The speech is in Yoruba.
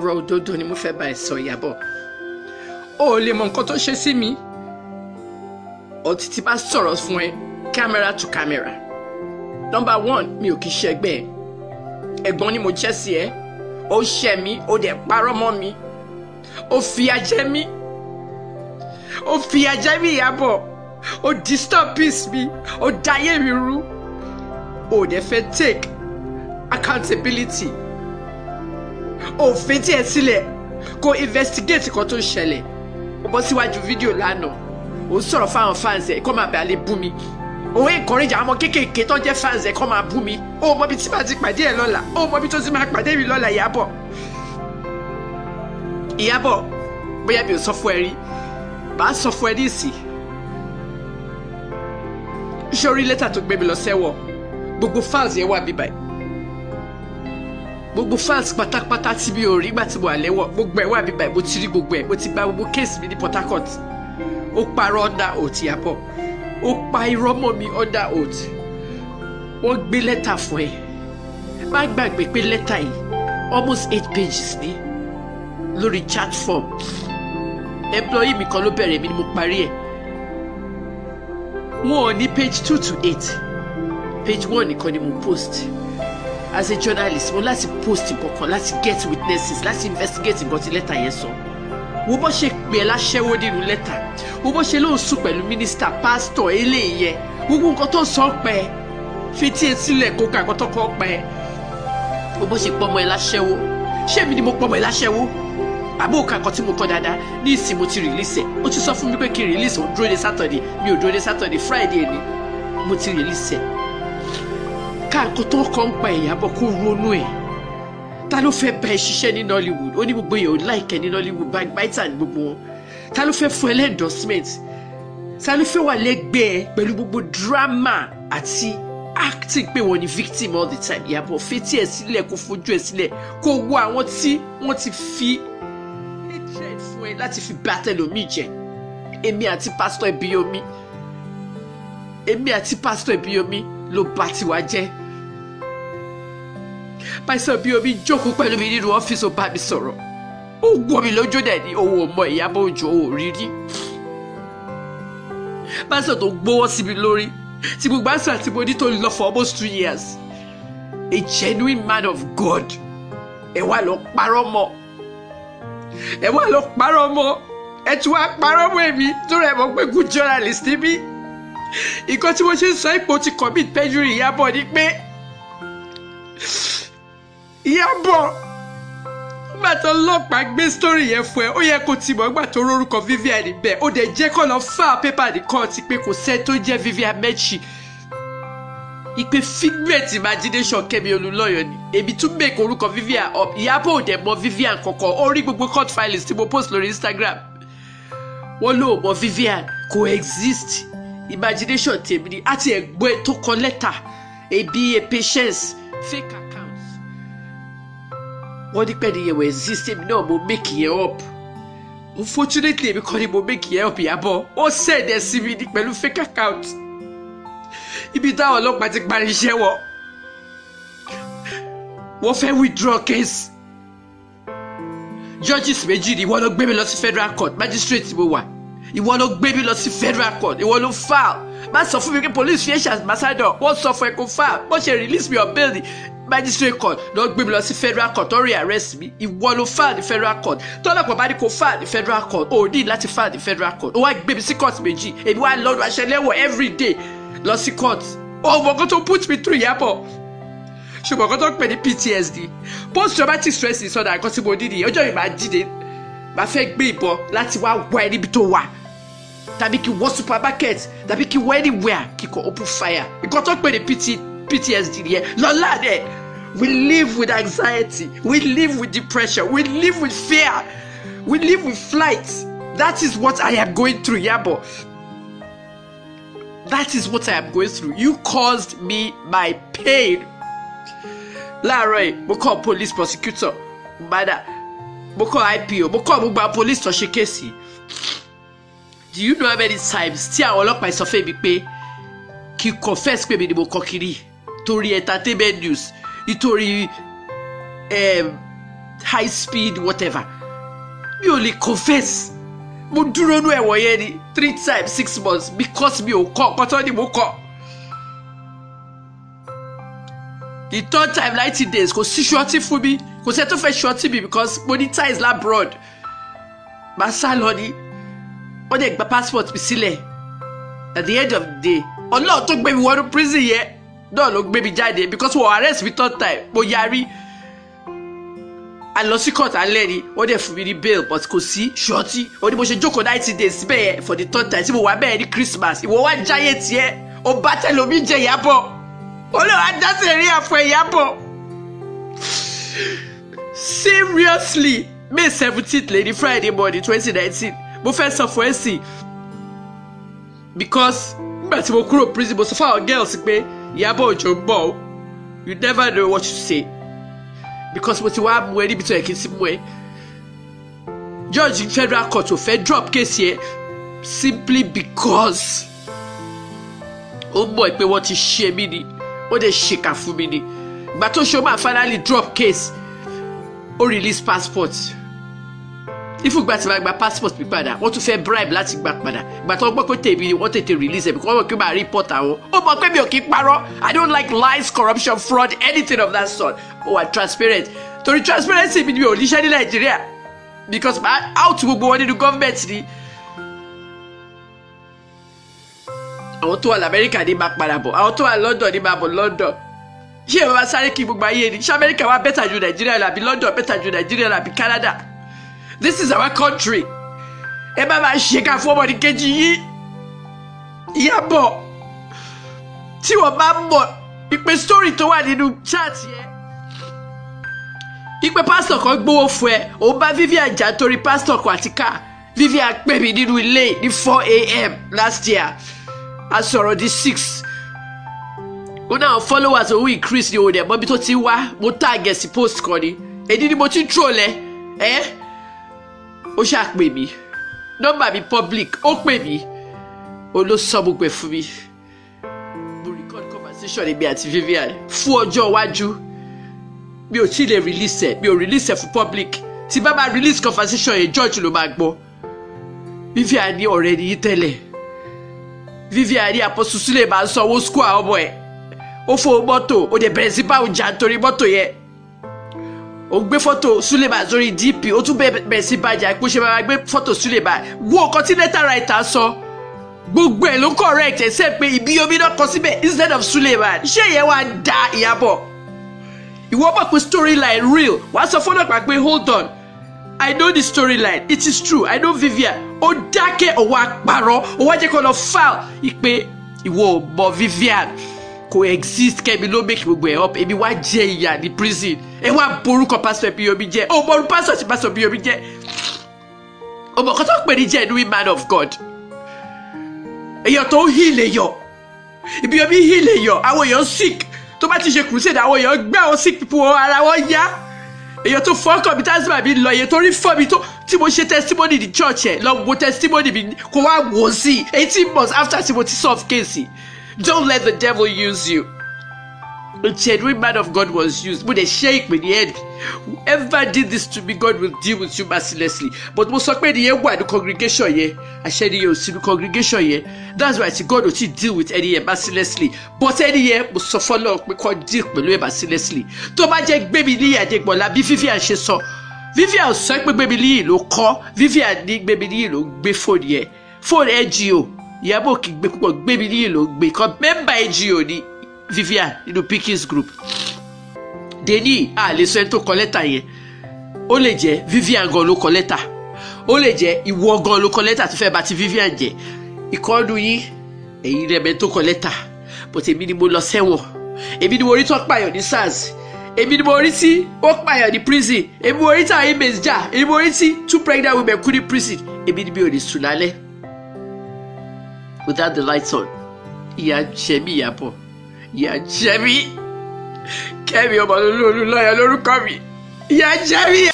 Ọ̀rọ̀ òdodo ni mo fẹ́ bá ẹ sọ, Ìyábọ̀. O ò lè mọ nǹkan tó ṣe sí mi ọtí tí bá sọ̀rọ̀ fún ẹ camera to camera. Number one, mi ò kì í ṣẹgbẹ́ ẹ. Ẹ̀gbọ́n ni mo jẹ́ sí ẹ. Ó ṣẹ̀ mí, ó dẹ̀ parọ́ mọ́ mi, ó fìyà jẹ mí, ó fìyà jẹ mí, Ìyábọ̀. Ó disturb peace mi, ó dayé mi rú. Ó dẹ̀ fẹ́ take accountability. Ó fetí ẹ sílẹ̀ kó investigate nǹkan tó ń ṣẹlẹ̀. Ó bọ́ síwájú fídíò lánàá, ó sọ̀rọ̀ fáwọn fans ẹ̀ kó máa bẹ̀ alẹ́ bú mi. Òun encourage àwọn ọmọ kéékèèké tó jẹ́ fans ẹ̀ kó máa bú mi. Ó mọ ibi tí màá ti pàdé ẹ̀ lọ́la, ó mọ ibi tó ti máa pàdé mi lọ́la. Ìyábọ̀, Ìyábọ̀, bóyá mi ò sọ fún ẹ rí, bá sọ fún ẹ ní ìsìn. Sórí lẹ́tà tó gbé mi lọ sẹ́wọ̀n, gbogbo files yẹn wà bíbáyìí. Gbogbo files pátápátá tí mi ò rí gbà tí mo wà lẹ́wọ̀n, gbogbo ẹ̀ wà bíbáyìí. Mo ti rí gbogbo ẹ̀, mo ti gba gbogbo case mi ní Port Harcourt. Ó parọ́ under oath, Ìyábọ̀. Ó pa irọ́ mọ́ mi under oath. Wọ́n gbé lẹ́tà fún ẹ. Má gbàgbé pé lẹ́tà yìí, almost 8 pages ní lórí chat form. Employee mi kan ló bẹ̀rẹ̀, mi ni mo parí ẹ̀. Wọn ò ní page 2 to 8. Page 1 nìkan ni mo post. As a journalist, mo láti post nǹkan kan, láti get witnesses, láti investigate nǹkan tí lẹ́tà yẹn sọ. Wo bó ṣe pè é láṣẹ́wó nínú lẹ́tà, wo bó ṣe lóun sùn pẹ̀lú mínísítà, pásítọ̀ eléyìí yẹn. Gbogbo nǹkan tó sọ pẹ́, fetí ẹ sílẹ̀ kó ka nǹkan tó kọ́ pẹ́. Wo bó ṣe pọ́nmọ́ ẹ láṣẹ́wó. Ṣé èmi ni mo pọ́nmọ́ ẹ láṣẹ́wó? Àbó òkà kan tí mo kọ́ dáadáa ní ìsìn, mo ti release ẹ̀. Ó ti sọ fún mi pé kí n release, òun dúró de Saturday. Mi ò dúró de Saturday, Friday ni mo ti release ẹ̀. Ká nǹkan tó kọ́ ń pa, Ìyábọ̀, kó ronú ẹ̀. Ta ló fẹ́ bá ẹ ṣiṣẹ́ ní Nollywood? Ó ní gbogbo èèyàn ò like ẹ ní Nollywood, backbiter ní gbogbo wọn. Ta ló fẹ́ fún ẹ lẹ́ endorsement? Ta ló fẹ́ wà lẹ́gbẹ̀ẹ́ pẹ̀lú gbogbo drama àti acting pé wọ́n ní victim all the time? Ìyábọ̀, fetí ẹ̀ sílẹ̀, kó fojú ẹ̀ sílẹ̀, kó wo àwọn tí wọ́n ti fi hatred fún ẹ láti fi bá tẹlòmíì jẹ. Èmi àti pásítọ̀ Ibiyomi, èmi àti pásítọ̀ Ibiyomi ló bá tiwa jẹ́. Pásítọ̀ Ibiyomi jókòó pẹ̀lú mi nínú ọ́fíìsì, ó bá mi sọ̀rọ̀, ó wọ́ mi lójú dẹ̀ ní owó ọmọ Ìyábọ̀ Òjó ò rí rí. Pásítọ̀ tó gbówó sí mi lórí tí gbogbo àṣà tí mo ní tó lọ for almost 2 years, a genuine man of God, ẹ wá lọ parọ́ mọ́, ẹ wá lọ parọ́ mọ́. Ẹ tún wá parọ́ mọ́ èmi tó rẹ̀ mọ́ pé good journalist ni mí. Nǹkan tí mo ṣe ń sọ ipò ti commit perjury, Ìyábọ̀, ni pé Ìyábọ̀, nígbà tó ọlọ́pàá gbé story yẹn fún ẹ, ó yẹ kó ti mọ̀. Nígbà tó rórúkọ Vivian níbẹ̀, ó dẹ̀ jẹ́ kó lọ file paper ní kóòtù pé kò sẹ́ni tó jẹ́ Vivian Mechi, ìpè figment imagination Kẹ́mi Olúnlọ́yọ̀ ni. Èmi tún make orúkọ Vivian up. Ìyábọ̀ ò dẹ̀ mọ Vivian kankan. Ó rí gbogbo court filings tí mo post lórí Instagram. Wọ́n ló mọ Vivian, kò exist, imagination tèmi ni. Àti ẹ̀gbọ́n ẹ̀ tó kọ lẹ́tà ebi a patience fake account, wọ́n ní pẹ́ ni yẹn wọ̀ exist. Èmi náà mo make yẹn up. Unfortunately, èmi kọ́ ni mo make yẹn up, Ìyábọ̀. Ó send ẹ̀ sí mi ní pẹ̀lú fake account. Ibi táwọn ọlọ́pàá ti parí iṣẹ́ wọn, wọ́n fẹ́ withdraw case. Judges méjì ni. Ìwọ ló gbé mi lọ sí federal court. Magistrate mo wà, ìwọ ló gbé mi lọ sí federal court, ìwọ ló file. Má sọ fún mi pé police fi ẹ́ ṣe ambassador. Wọ́n sọ fún ẹ kó file. Wọ́n ṣe release me on bail ní magistrate court, lọ gbé mi lọ sí federal court, tó re-arrest mi. Ìwọ ló file ní federal court. Tọ́lọ́pàá bá ní kó file ní federal court, ò ní láti file ní federal court. Ó wá gbé mi sí court méjì, èmi wá lọ́dún aṣẹ́lẹ́wọ̀ every day lọ sí court. Ọmọ kan tó put me through, Ìyábọ̀, ṣùgbọ́n kan tó ń pè ní PTSD, post traumatic stress disorder, nǹkan tí mo ní nìyẹn. Ọjọ́ mi máa jíde, máa fẹ́ gbé ìbọn láti wá wá ẹ níbi tó wà, tàbí kí wọ supermarket, tàbí kí wọ anywhere, kí kò open fire. Nǹkan tó ń pè ní PTSD nìyẹn. Lọ́la dẹ̀, we live with anxiety, we live with depression, we live with fear, we live with flight. That is what I am going through, Ìyábọ̀. That is what I am going through. You caused me my pain. Láàárọ̀ yìí, mo call police prosecutor mbada, mo call IPO, mo call gbogbo àwọn police tó ṣe case. Do you know how many times tí àwọn ọlọ́pàá sọ fún mi pé kí n confess pé mi ni mo kọ kiri torí entertainment news, nítorí High speed whatever. Mi ò lè confess. Mo dúró nú ẹ̀wọ̀n yẹn ni 3 times 6 months because mi ò kọ́ ọ̀kan tó ní mo kọ́. The third time 90 days kò sí ṣọtí fún mi, kò sẹ́ tó fẹ́ ṣọtí mi because mo ní ties labroad. Màá sá lọ ni, wọ́n dẹ̀ gba passport mi sílẹ̀. At the end of the day, Ọlọ́run tó gbé mi wọnú prison yẹn náà ló gbé mi jáde because wọ́n arrest mi third time, mo yarí. A lọ sí court alẹ́ ni, wọ́n dẹ̀ fún mi ní bail but kò sí ṣọtí. Ó ní mo ṣe jókòó 90 days síbẹ̀ yẹn for the third time tí mo wà bẹ́ẹ̀ ní Christmas. Ìwọ wá jáyé tiẹ̀, ó bá tẹlomi jẹ Ìyábọ̀. Olóò adásí rí àfọ Ìyábọ̀. Seriously, May 17th lady Friday morning 2019, mo fẹ́ sọ fún ẹ sí because nígbà tí mo kúrò prison mo sọ fún àwọn girls pé Ìyábọ̀ Òjó ń bọ̀ o, you never know what you say because mo ti wá mú ẹ níbi tó yẹ kí n ti mú ẹ. Judge federal court ò fẹ́ drop case yẹn simply because ó mọ̀ pé wọ́n ti ṣe mí ni, wọ́n dẹ̀ ṣèkà fún mi ni. Ìgbà tó ṣe ó máa finally drop case, ó release passport. Ìfúgbà tí wọ́n gba passport mi padà, wọ́n tún fẹ́ bribe láti gbà padà. Ìgbà tó gbọ́ pé tèmi ni wọ́n tètè release ẹ̀ because wọ́n mọ̀ pé màá report àwọn. Ó mọ̀ pé mi ò kí ń parọ́. I don't like lies, corruption, fraud, anything of that sort. Ó wà transparent. Torí transparency mi ni mi ò níṣẹ́ ní Nàìjíríà because màá out gbogbo wọn nínú government ni. Àwọn tó wà l'Amẹ́ríkà ní máa padà bọ̀, àwọn tó wà London ní máa bọ̀ London. Ṣé ẹ máa sáré kí gbogbo ayé ni? Ṣé Amẹ́ríkà wá bẹ́tà ju Nàìjíríà lọ àbí London bẹ́tà ju Nàìjíríà lọ àbí Canada? This is our country. Ẹ bá máa ṣe ká fún ọmọdé kejì yìí. Ìyábọ̀ tí wọ́n bá mọ̀ ìpè story tó wà nínú chat yẹn. Ìpè pásítọ̀ kan gbówó fún ẹ, òun bá Vivian jà torí pásítọ̀ kan àti ká. Vivian pè mí nínú ilé ní 4 a.m. last year. A sọ̀rọ̀ di 6. Ó náà followers òun increase ní òun ẹ̀ mọ́bí tó ti wá. Mo tag ẹ̀ sí post kan ni. Èdè ni mo ti troll ẹ. Ẹ́ ó ṣáà pè mí. Nọ́mbà mi public, ó pè mí. Ó ló sọ gbogbo ẹ̀ fún mi. Mo record conversation èmi àti Vivian fún ọjọ́ iwájú. Mi ò tí ì lè release ẹ̀, mi ò release ẹ̀ fún public. Tí bá máa release conversation yẹn, George ló máa gbọ́. Vivian ní ọ̀rẹ́ nìyí tẹ́lẹ̀. Vivian ní Apostle Sule máa ń sanwó school àwọn ọmọ ẹ̀. Ó fowó mọ́tò, ó dẹ̀ bẹ̀rẹ̀ sí bá òun jà nítorí mọ́tò yẹn. Ó gbé fọ́tò Suleiman sórí DP, ó tún bẹ̀rẹ̀ sí bàjẹ́ pé ó ṣe máa gbé fọ́tò Suleiman. Wo nǹkan tí letter writer sọ, gbogbo ẹ̀ ló correct except pé Ibiyomi náà kọ síbẹ̀ instead of Suleiman. Ṣé ìyẹn wá da Ìyábọ̀? Ìwọ mọ̀ pé storyline real, wàá sọ fún ọlọ́pàá pé hold on, I know the storyline, it is true, I know Vivian. Ó dákẹ́ òun àpàrọ̀, ó wá jẹ́ kó lọ file ìpè ìwọ ò mọ̀ Vivian kò exist, Kẹ́mi ló make gbogbo ẹ̀ up, èmi wá jẹ ìyà ní prison. Ẹ wá borúkọ pásítọ̀ Ibiyomi jẹ́, ó mọ̀rú pásítọ̀ tí pásítọ̀ Ibiyomi jẹ́. Ó mọ̀ kó tó pè ní genuine man of God. Èèyàn tó ń heal èèyàn, Ibiyomi heal èèyàn, àwọn èèyàn sick, tó bá ti ṣe crusade àwọn èèyàn gbé àwọn sick people wọn ara wọn yá. Èèyàn tó fọ́kàn mi tásìmà mi lọ, èèyàn tó rí fọ́ mi tó tí mo ṣe testimony ní church ẹ̀ lọ wo testimony mi kó wá wò ó sí 18 months after tí mo ti solve case. Don't let the devil use you. A genuine man of God was used. Mo dẹ̀ ṣe ìpè ní end. Whoever did this to me, God will deal with you mercilessly. But mo sọ pé ẹnìyẹn wà ní congregation yẹn. Àṣẹ ẹnìyẹn ò sí ní congregation yẹn. That's why God ò tí deal with ẹnìyẹn mercilessly. But ẹnìyẹn mo sọ fọlọ́ pé kó deal pẹ̀lú ẹ̀ mercilessly. Tó bá jẹ́ Gbéminíyì Adégbọlá bí Vivian ṣe sọ. Vivian sọ pé Gbéminíyì ló kọ́. Vivian ní Gbéminíyì ló gbé fóònù yẹn. Fóònù NGO. Ìyábọ̀ kì í gbé púpọ̀, Gbéminíyì ló gbé kan. Mẹ́mbà NGO ni Vivian nínú Pickings group. Deni a lè sọ ẹni tó kọ lẹ́tà yẹn. Ó lè jẹ́ Vivian gan ló kọ lẹ́tà. Ó lè jẹ́ ìwọ gan ló kọ lẹ́tà tó fẹ́ bà ti Vivian jẹ́. Ìkọ́nu yín ẹ̀yin lẹ́mẹ̀ tó kọ lẹ́tà. But èmi ni mo lọ sẹ́wọ̀n. Èmi ni mo rí tó pààyàn ní SARS. Èmi ni mo rí tí ó pààyàn ní prison. Èmi mo rí tí àwọn inmates jà. Èmi mo rí tí 2 pregnant women kú ní prison. Èmi ni mi ò lè sùn lálẹ́ without the lights on. Ìyà jẹ mí Ìyábọ̀. Ìyà jẹ mí. Kẹ́mi ọmọ lólú lọ́yọ̀ lórúkọ mi. Ìyà jẹ mí.